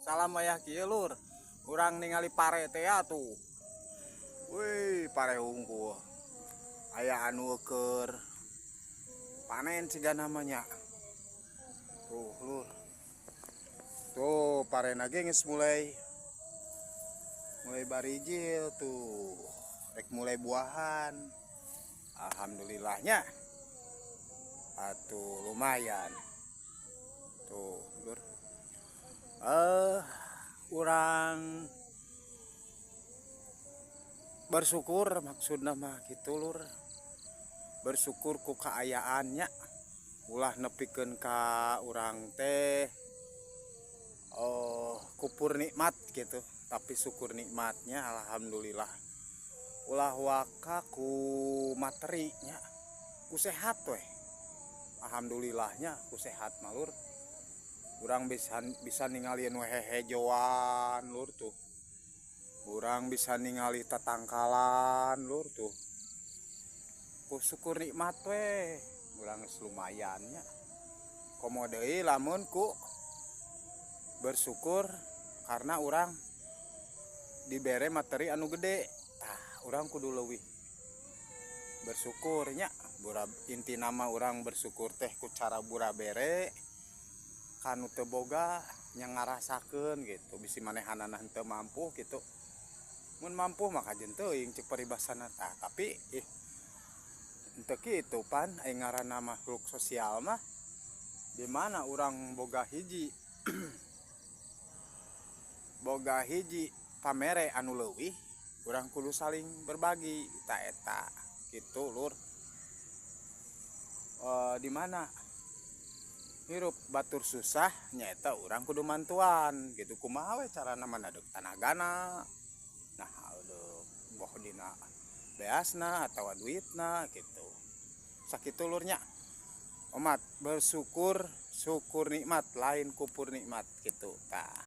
Salam wayah kieu, lur. Urang ningali pare teh tuh. Wih, pare hungkul. Aya anu keur panen siga namanya. Tuh, lur. Tuh, parena ge geus mulai mulai barijil tuh. Rek mulai buahan. Alhamdulillahnya. Atuh lumayan. Tuh, lur. Urang bersyukur, maksudna mah gitu, lur. Bersyukur ku kaayaannya, ulah nepikeun ka urang teh, oh, kupur nikmat gitu, tapi syukur nikmatnya, alhamdulillah. Ulah waka ku materinya, ku sehat weh, alhamdulillahnya ku sehat mah, lur. Urang bisa bisa ningali nu hehejoan, lur. Tuh, urang bisa ningali tatangkalan, lur. Tuh, ku syukur nikmat weh urang geus lumayan nya. Komo deui lamun ku bersyukur karena urang dibere materi anu gede, tah urang kudu leuwih bersyukurnya. Bura, inti nama urang bersyukur teh ku cara bura bere kanu teu boga, nya ngarasakeun gitu, bisi manehanana henteu mampu gitu. Mun mampu mah kajen teuing cek paribasana tah, tapi ih, henteu kitu pan. Ai ngaranna makhluk sosial mah, di mana urang boga hiji pamere anu leuwih, urang kudu saling berbagi. Ta eta gitu, lur. Di mana hirup batur susah, nyaeta urang kudu mantuan gitu. Kumaha we carana mana, deuk tanagana, nah deuk boh dina beasna atawa duitna gitu. Sakitu, lur, nya. Omat bersyukur, syukur nikmat, lain kupur nikmat gitu tah.